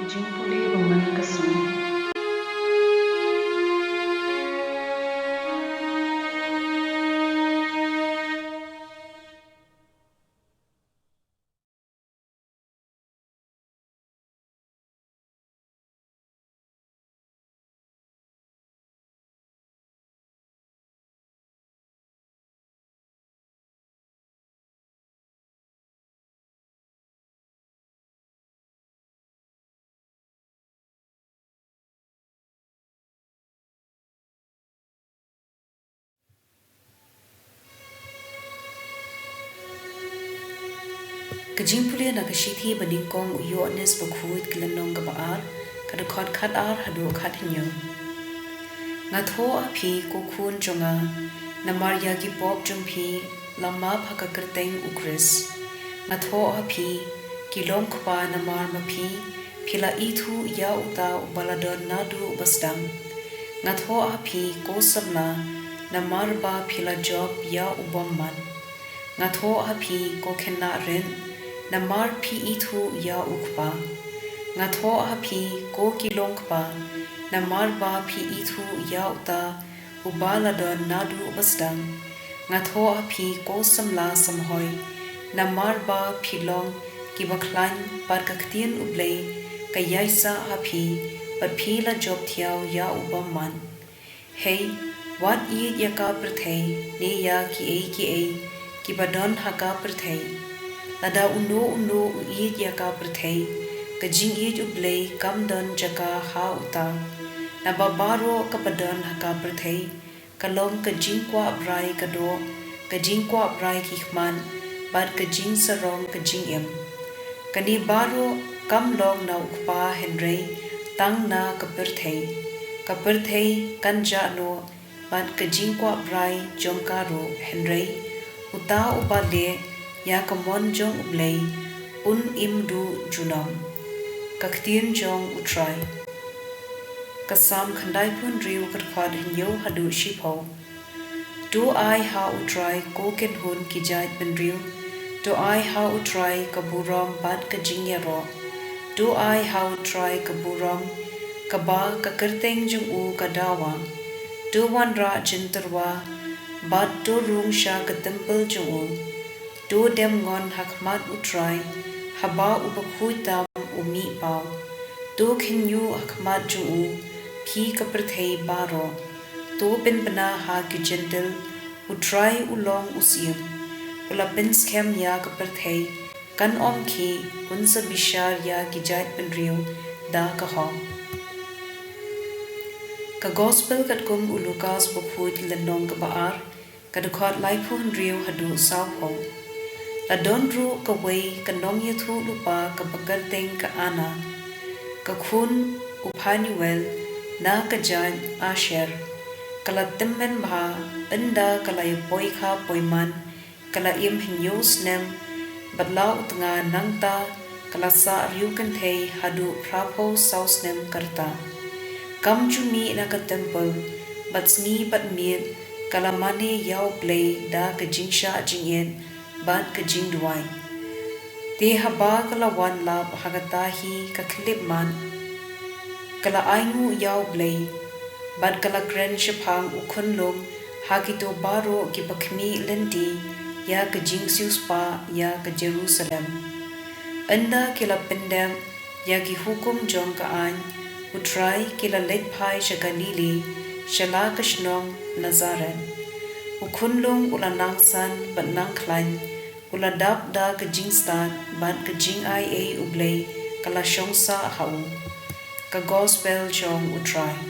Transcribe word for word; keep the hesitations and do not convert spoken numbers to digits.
Jingpule ba man ka sngi. Ka jingpule na ka shithi ba nyngkong u Ïoannis Bakhuid, ka lynnong kaba ar, ka dkhot khat ar haduh khat hynñiew. Nga thoh ha phi ko khun jong nga, namar ïa ki pop jong phi la map ha ka kyrteng u Khrist. Nga thoh ha phi ki long kpa, namar ma phi phi la ithuh ïa uta uba la don naduh ba sdang. Nga thoh ha phi ko samla, namar ba phi la jop ïa u bymman. Nga thoh ha phi ko khynnah rit, namar phi ithuh ïa u kpa. Nga thoh ha phi ko ki long kpa, namar ba phi ithuh ïa uta uba la don naduh ba sdang. Nga thoh ha phi ko samla samhoi, namar ba phi long kiba khlaiñ bad ka ktien U Blei ka ïaisah ha phi, bad phi la jop thiaw ïa u bymman. Hei, wat ïeit ïa ka pyrthei, ne ïa kiei kiei kiba don ha ka pyrthei. Lada uno uno u ïeit ïa ka pyrthei, ka jingïeit U Blei kam don jaka ha uta. Naba baroh kaba don ha ka pyrthei, ka long ka jingkwah brai ka doh, ka jingkwah brai ki khmat, bad ka jingsarong ka jingim. Kane baroh kam long na u kpa, hynrei tang na ka pyrthei. Ka pyrthei kan jah noh, bad ka jingkwah brai jong ka ruh, hynrei uta uba leh ïa ka mon jong U Blei un im duh junom. Ka ktien jong U Trai. Ka Salm khyndaiphew hynriew, ka dkhot hynñiew haduh shiphew. To ai ha U Trai ko kynhun ki jaid bynriew. To ai ha U Trai ka burom bad ka jingïaroh. To ai ha U Trai ka burom, kaba ka kyrteng jong u ka dawa. To wanrah jingtyrwa bad to rung sha ka templ jong u. To dem ngon ha khmat U Trai, haba u bakhuid tam u mih paw. To khynñiuh ha khmat jong u, phi ka pyrthei baroh. To pynbna ha ki jentil, U Trai u long u Syiem. U la pynskhem ïa ka pyrthei, kan ym khih, un sa bishar ïa ki jaid bynriew da ka hok. Ka Gospel katkum u Lukas Bakhuid, lynnong kaba ar, ka dkhot laiphew hynriew haduh sawphew. La don ruh kawei ka nongïathuhlypa kaba kyrteng ka Anna, ka khun u Phanuel, na ka jaid Asher. Ka la tymmen bha, ynda ka la ïapoikha poiman, ka la im hynñiew snem, bad la u tnga. Nangta ka la sah riewkynthei haduh phraphew saw snem ka rta. Kam ju mih na ka templ, bad sngi bad miet ka la mane ïa U Blei da ka jingshah jingit bad ka jingduwai. Te haba ka la wan lap ha kata hi ka khyllipmat, ka la ainguh ïa U Blei, bad ka la kren shaphang u khunlung ha kito baroh kiba khmih lynti ïa ka jingsiewspah ïa ka Jerusalem. Ynda ki la pyndep ïa ki hukum jong ka aiñ U Trai, ki la leit phai sha Galili, sha la ka shnong Nasaret. U khunlung u la nang san bad nang khlaiñ, u la dap da ka jingstad, bad ka jingaiei U Blei ka la shong sah ha u. Ka Gospel jong U Trai.